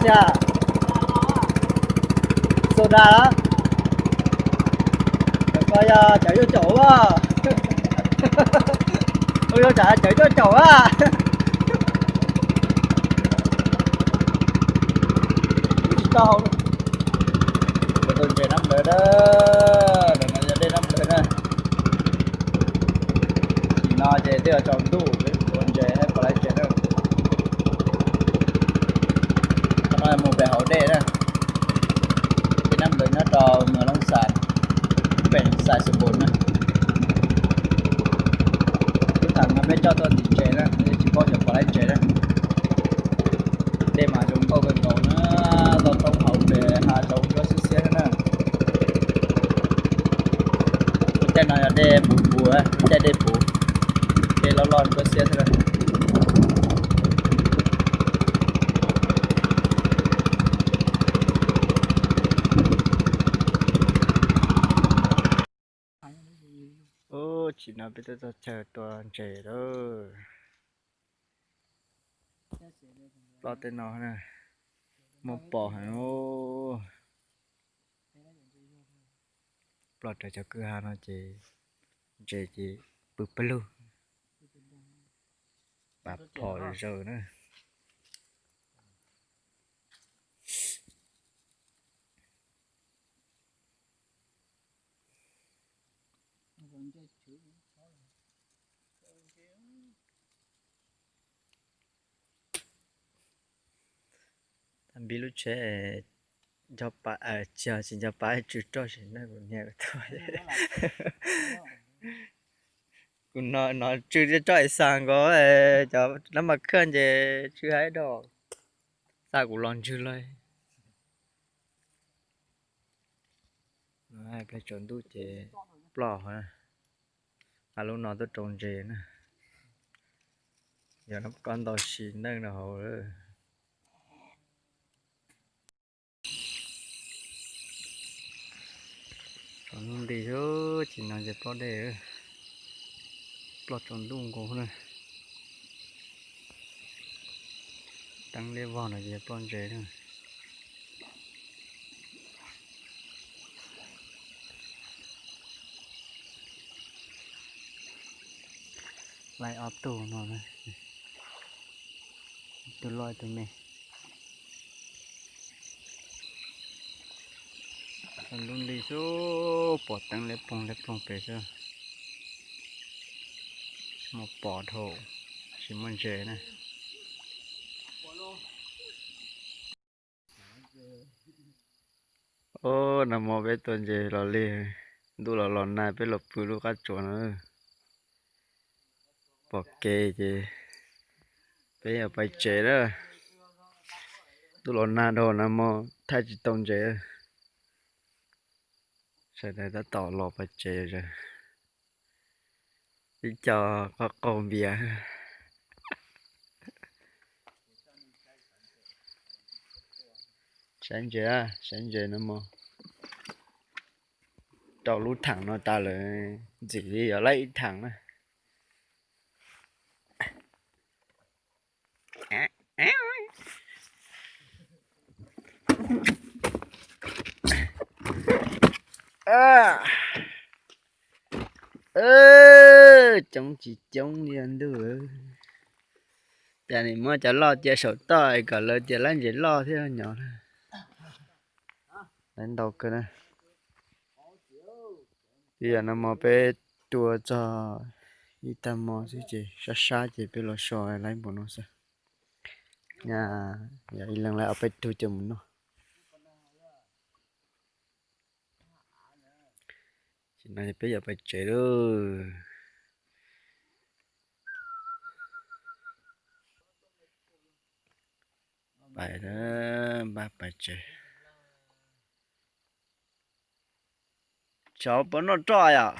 Xiab, soda lawm. Cov ko yog cov yuav caum a. Ua yog cov yuav caum a. Tsis tau hau. Tus ntses nab nplawg na, ntawm no yog dej nab nplawg na. Nim no ces twb yuav tsaus ntuj, tua ntses, pom laiv ntses na. Qhov no mus pem hauv dej na. Dej nab nplawg nyob rau Mws Looj Xais, pem Xais Xus Npus na. Lub theem no peb coj tuaj ntim ntses na, tsis paub xyov pom laiv ntses na. Dej mas zoo nkauj kawg nkaus na, toj roob hauv pes hav zoov ntsuab xiab xiab na. Lub caij no yog dej puv puv, lub caij dej puv, dej loj loj ntsuab xiab xwb. Ub, tsim no peb tuaj txog chaw tua ntses lawm. Ploj tej no na, muaj pos heev. Ploj raws cov kwj ha no ces ntses ces pw pawg lug, pam phom zaws na. Tag npib lub tsheb nco pa, tsis, tsis nco pa tsw roj sim neej kuv niag kuv tuaj. Kuv no no tsw roj ib xas nkaus, cov nab mas khaj ces tsw haib dau, xa kuv los ntswg lawm. Ple tsaus ntuj ces ploj, a lub no tuaj rau ntses na. Yog no koj ntau sim neej rau hauv. Tsaus ntuj nti xwb, tsim no ces ploj dej, ploj tsaus ntuj nkaus na. Teeb liab vog no ces ploj ntses na. Laij ob tug no, tus loj tus me. Tsaus ntuj nti xwb, pom teeb liab ploog liab ploog pem xwb. Muaj pos dhau, tsis muaj ntses na. Ub, nag hmo peb tua ntses los li, ntuj los los nag peb los pw lub qab tsuas no. Pom kev ces peb yuav pais tsev lawm. Ntuj los nag dhau nag hmo thaij tsis tau ntses. Sawv daws tab tom los pais tsev. Ib co qaug qaug npias. Saib ntses, saib ntses no mog. Rau lub theem no tas lawm, ntxim li yuav laij ib theem na. Coob tsis coob li ntuj. Cas nim muab cov loj cia saum toj kom lawv tias laij ntses loj thiab nyob. Laij ntau kawg na. Twb yog nag hmo peb tua txog ib tag hmo xwb ces sab sab ces peb los so laij npaum no xwb. Nyab yog ib leeg laij ob peb tug coj mus noj. Tsis no peb yuav pais tsev lawm. Pais, npaj pais tsev. Tsov puas noj roj yom?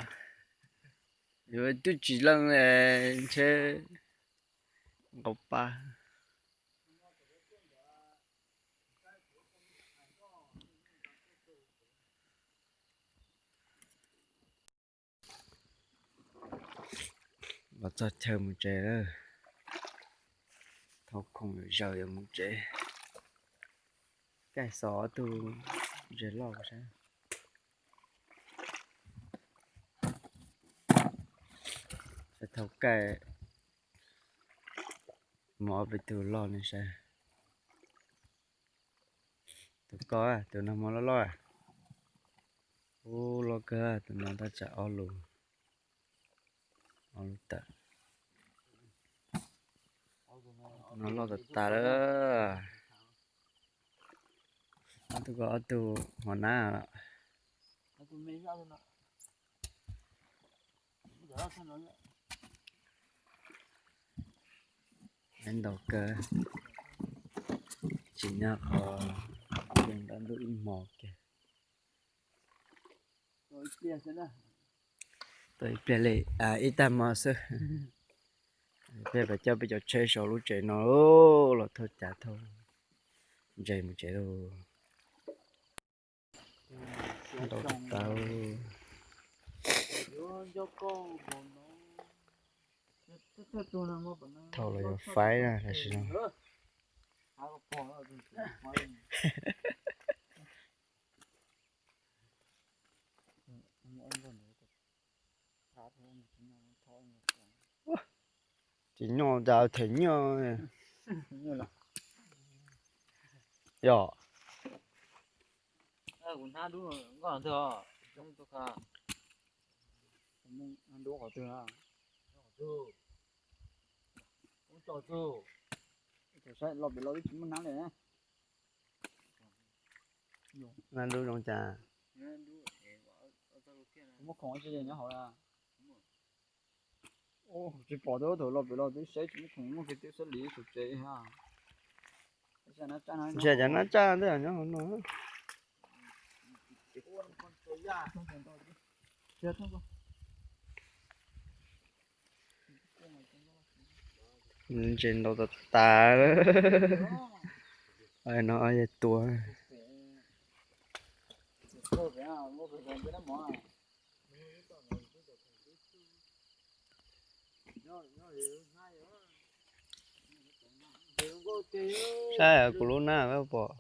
Yuav twb tsis leej ntshe nqaus pa. Los txog chaw mus tsev lawm. Thauj khoom zaws yuav mus tsev. Kaij xov ob tug ntses loj saib. Saib thaum kaij muaj ob peb tug loj ne saib. Tus ko, tus no muaj loj loj. Ub, loj kawg, tus no tab tsam ob lus, ob lus tawm. Tus no loj tas tas lawm. Ob tug ko ob tug hov nab. Ntau kawg, tsim nyog qhov yeej dab ntub ib hmos kiag. Tuaj ib pliag li, ib tag hmo xwb. Peb pab coj peb cov tsheb saum lub tsev no los thauj cav thauj ntses mus tsev lauj. Ntau tas. Thaum los yuav faib na tam sim no. Tsis nyuaj cas them nyuaj. Yog. Los pem los twb tsis muaj hnab li. Hnab dub zoo cas? Muaj khoom tsis li nyob hauv. Tsis pom, twb thaum los pem los twb saib tsis muaj khoom, muaj kiag twb xab lis saum tsev. Ntsia cov nab tsaj ntawd nyob hauv no. Ntses ntau tas tas. No yog tua. Saib kuv lub nab pom.